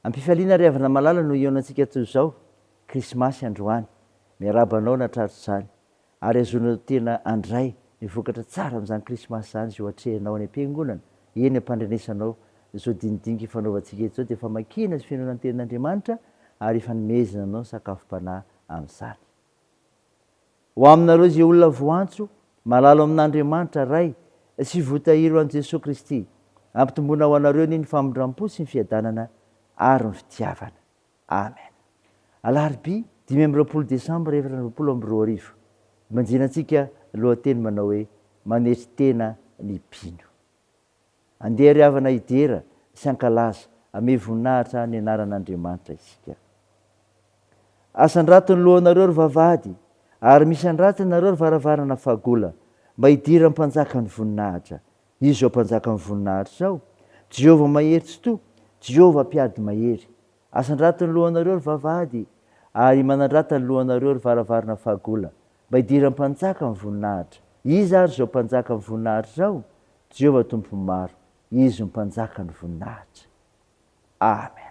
Am-pifaliana ry havana malala no hihaonantsika toy izao, Krismasy androany. Miarahaba anao nahatratra izany. Ary azonao tena handray ny vokatra tsara amin'izany Krismasy izany izay ho atrehinao any am-piangonana, eny am-pandrenesanao izao dinidinika ifanaovantsika eto izao dia famakiana sy finoana ny Tenin'Andriamanitra ary ifanomezana anao ny sakafom-panahy amin'izany. Ho aminareo izay olona voantso, malalo amin'Andriamanitra Ray sy voatahiry ho an'i Jesoa Kristy, ampitomboina ho anareo anie ny famindram-po sy ny fiadanana ary ny fitiavana. Amen. Alarobia 25 desambra 2024, Ibanjinantsika lohateny manao hoe Manetry tena ny mpino. Andeha ry havana hidera sy hankalaza, hamehy voninahitra ny anaran'Andriamanitra isika. Asandrato ny lohanareo ry vavahady, ary misandrata ianareo ry varavarana fahagola, mba hidiran'ny Mpanjakan'ny voninahitra. Iza izao Mpanjakan'ny voninahitra izao? Jehovah mahery tsitoha, Jehovah mpiady mahery. Asandrato ny lohanareo ry vavahady, ary manandrata ny lohanareo ry varavarana fahagola, mba hidiran'ny Mpanjakan'ny voninahitra. Iza ary izao Mpanjakan'ny voninahitra izao? Jehovah Tompon'ny maro, Izy no Mpanjakan'ny voninahitra. Amen.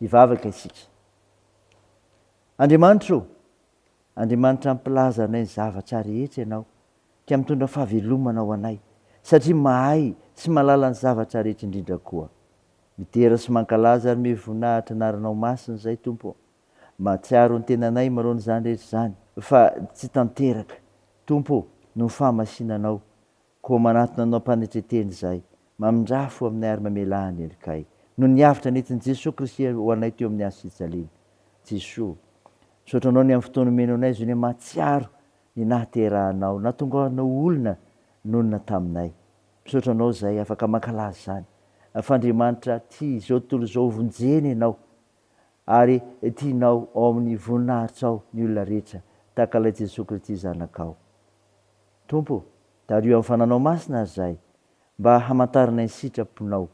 Hivavaka isika. Andriamanitra o, Andriamanitra mpilaza anay ny zavatra rehetra Ianao, ka mitondra fahavelomana ho anay, satria mahay sy mahalala ny zavatra rehetra indrindra koa. Midera sy mankalaza ary mihoe voninahitra anaranao masina izay Tompo o. Mahatsiaro ny tenanay manoloana izany rehetra izany, fa tsy tanteraka, Tompo o, noho ny fahamasinanao, Koa manatona Anao am-panetren-tena izahay, mamindrà fo aminay ary mamelà ny helokay, noho ny avotra nentin'i Jesoa Kristy ho anay teo amin'ny hazo fijaliana. Jesoa, misaotra Anao ny amin'ny fotoana omenao anay izao ny mahatsiaro ny nahaterahanao, nahatongavanao ho olona nonina taminay. Misaotra Anao izahay afaka mankalaza izany, fa Andriamanitra tia izao tontolo izao hovonjena Ianao, ary tianao ao amin'ny voninahitrao ny olona rehetra, tahaka ilay Jesoa Kristy Zanakao. Tompo, tariho amin'ny fananao masina ary izahay, mba hamantaranay ny sitraponao,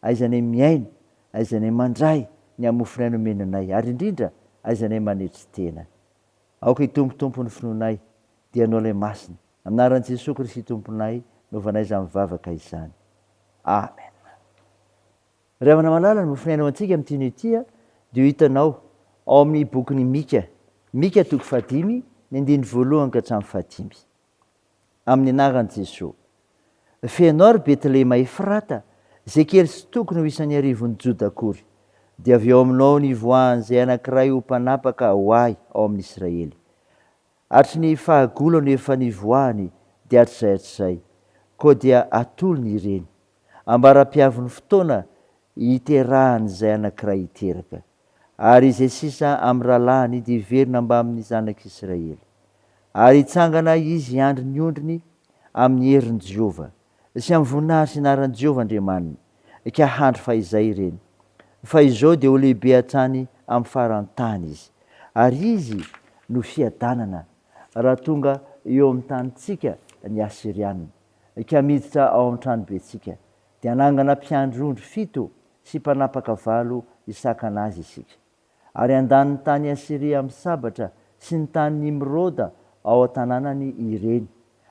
aizanay mihaino, aizanay mandray ny hamofonay nomena anay, ary indrindra aizanay manetry tena. Aoka hitombo Tompo ny finoanay, dia Ianao ilay Masina. Amin'ny anaran'i Jesoa Kristy Tomponay, novanay izany vavaka izany. Amen. Ry havana malala, ny mofon'aina ho antsika amin'ity anio ity dia ho hitanao ao amin'ny bokin'i Mika, Mika toko fahadimy, ny andininy voalohany ka hatramin'ny fahadimy. Amin'ny anaran'i Jesoa. Feno ry Betlehema Efrata, izay kely sy tokony ho isan'ny arivon'i Joda akory, dia avy ao aminao ny hivoahan'izay anankiray ho mpanapaka ho ahy ao amin'i Israely. Hatry ny fahagola no efa nivoahany dia hatrizay hatrizay, koa dia atolony ireny. Ambara-piavin'ny fotoana hiterahan'izay anankiray hiteraka. Ary izay sisa amin'ny rahalahiny dia hiverina mbamin'ny zanak'Israely. Ary hitsangana izy hiandry ny ondriny amin'ny herin'i Jehovah, sy amin'ny voninahitry ny anaran'i Jehovah Andriamaniny, ka handry fahizay ireny. Fa izao dia ho lehibe hatrany amin'ny faran'ny tany izy. Ary izy no fiadanana, raha tonga eo amin'ny tanintsika ny Asyriana. ka miditra ao amin'ny tranobentsika, dia hanangana mpiandry ondry fito sy mpanapaka valo hisakana azy isika. Ary handany ny tany Asyria amin'ny sabatra sy ny tany Nimroda ao an-tanànany ireny,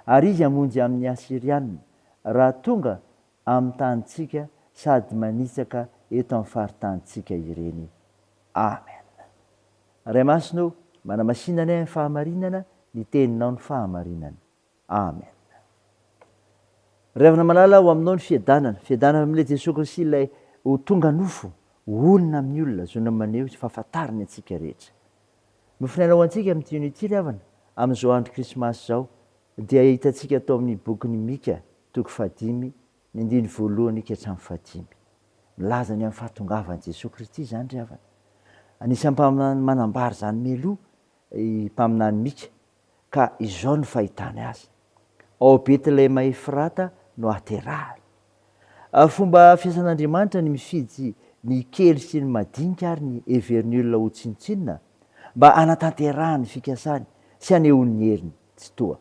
ary izy hamonjy amin'ny Asyriana, raha tonga amin'ny tanintsika sady manitsaka eto amin'ny faritanintsika ireny. Amen. Ray Masina o, manamasina anay amin'ny fahamarinana, ny Teninao no fahamarinana. Amen. Ry havana malala, ho aminao ny fiadanana. Fiadanana amin'ilay Jesoa Kristy ilay ho tonga nofo, ho olona amin'ny olona, zona maneho sy fahafantarany antsika rehetra. Nofonaina ho antsika amin'ity anio ity ry havana, amin'izao andro Krismasy izao, dia hitantsika ato amin'ny bokin'i Mika, toko fahadimy, ny andininy voalohany ka hatramin'ny fahadimy. Milaza ny amin'ny fahatongavan'i Jesoa Kristy izany ry havana. Anisan'ny mpaminany manambara izany mialoha i mpaminany Mika. Ka izao no fahitany azy, Ao Betlehema Efrata no haterahany. Fomba fiasan'Andriamanitra ny mifidy ny kely sy ny madinika ary ny heverin'ny olona ho tsinontsinona mba hanatanterahany ny fikasany sy hanehoany ny heriny tsitoha.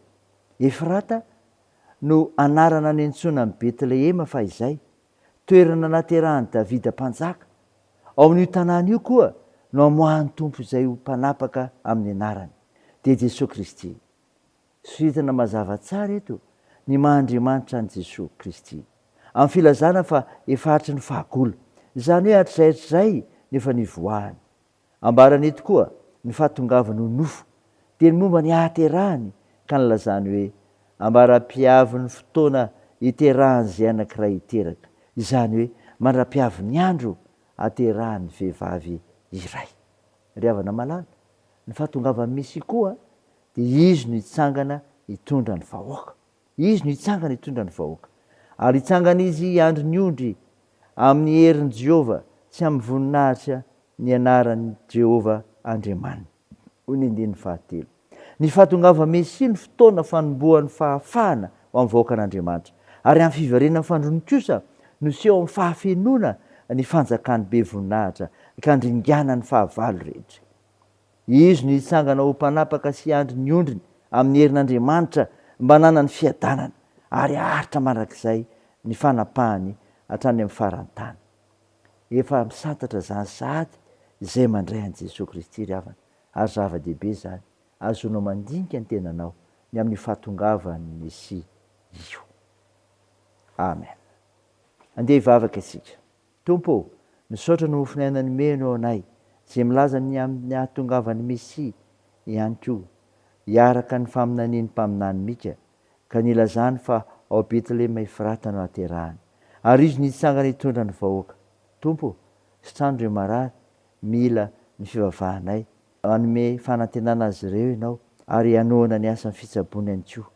Efrata no anarana niantsoana an'i Betlehema fahizay, toerana naterahan'i Davida mpanjaka. Ao amin'io tanàna io koa no amoahan'ny Tompo izay ho mpanapaka amin'ny anarany, dia Jesoa Kristy. Soritana mazava tsara eto ny maha Andriamanitra an'i Jesoa Kristy, amin'ny filazana fa efa hatry ny fahagola, izany hoe hatrizay hatrizay no efa nivoahany. Ambarany eto koa ny fahatongavany ho nofo, dia ny momba ny hahaterahany ka nilazany hoe, Ambara-piavin'ny fotoana hiterahan'izay anankiray hiteraka, izany hoe mandra-piavin'ny andro haterahan'ny vehivavy iray. Ry havana malala, ny fahatongavan'ny Mesia koa dia Izy no hitsangana hitondra ny vahoaka. Izy no hitsangana hitondra ny vahoaka. Ary hitsangana Izy hiandry ny ondry amin'ny herin'i Jehovah sy amin'ny voninahitra ny anaran'i Jehovah Andriamaniny. Hoy ny andininy fahatelo. Ny fahatongavan'ny Mesia no fotoana fanombohan'ny fahafahana ho amin'ny vahoakan'Andriamanitra. Ary amin'ny fiverenan'ny fandroany kosa no seho amin'ny fahafenoana ny fanjakany be voninahitra ka handringanany fahavalo rehetra. Izy no hitsangana ho mpanapaka sy hiandry ny ondriny amin'ny herin'Andriamanitra mba hananany fiadanana ary haharitra mandrakizay ny fanapahany hatrany amin'ny faran'ny tany. Efa misantatra izany sahady izay mandray an'i Jesoa Kristy ry havana ary zava-dehibe izany ahazoanao mandinika ny tenanao ny amin'io fahatongavan'ny Mesia io. Amen. Andeha hivavaka isika. Tompo ô, misaotra ny mofon'aina nomeno anay, izay milaza ny amin'ny hahatongavan'ny Mesia ihany koa, hiaraka ny faminanian'ny mpaminany Mika, ka nilazany fa ao Betlehema Efrata no haterahany, ary izy no hitsangana hitondra ny vahoaka. Tompo ô, sitrano ireo marary, mila ny fivavahanay, hanome fanantenana azy ireo Ianao, ary hanohana ny asan'ny fitsaboana ihany koa.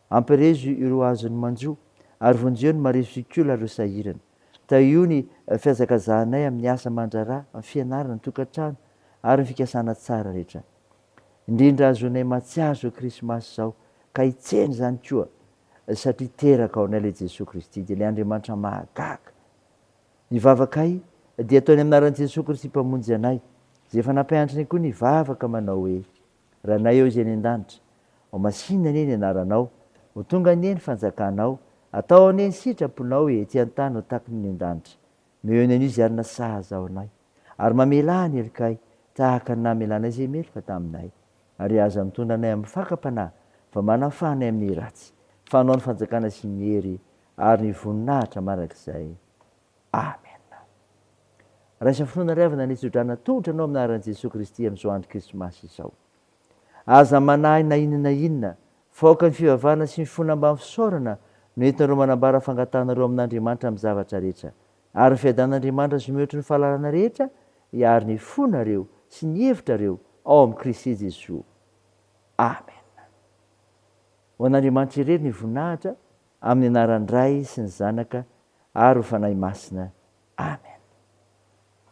Ampirezo ireo azon'ny manjo, ary vonjeo ny marefo sy kola ireo sahirana. Tahio ny fihazakazahanay amin'ny asa aman-draharaha, amin'ny fianarana, ny tokantrano, ary ny fikasana tsara rehetra. Indrindra ahazoanay mahatsiaro izao Krismasy izao, ka hitsena izany koa, satria teraka ao anay ilay Jesoa Kristy, dia ilay Andriamanitra mahagaga. Ny vavakay dia ataony amin'ny anaran'i Jesoa Kristy Mpamonjy anay, izay efa nampianatrinay koa ny vavaka manao hoe. Ranay eo izay any an-danitra, Ho masina anie ny anaranao, Ho tonga anie ny fanjakanao, Atao anie ny sitraponao ety an-tany ho taky ny any an-danitra. Omeo ny anio izay alina sahaza ho anay, ary mamelà ny helokay, tahaka ny namelanay izay meloka taminay. Ary aza mitondra anay amin'ny fakam-panahy, fa manafaha anay amin'ny ratsy. Fa Anao ny fanjakana sy ny hery ary ny voninahitra mandrakizay. Amen. Raisa finoana ry havana ny tsodrano atolotra anao amin'ny anaran'i Jesoa Kristy amin'izao andro Krismasy izao. Aza manahy na inona na inona, fa aoka ny fivavahana sy ny finoana ambany fisaorana no entinareo manambara fangatahanareo amin'Andriamanitra amin'ny zavatra rehetra. Ary ny fiadanan'Andriamanitra izay mihoatry ny fahalalana rehetra hiaro ny fonareo sy ny hevitrareo ao amin'i Kristy Jesoa. Amen. Ho an'Andriamanitra irery ny voninahitra, amin'ny anaran'ny Ray sy ny Zanaka ary ho Fanahy Masina. Amen.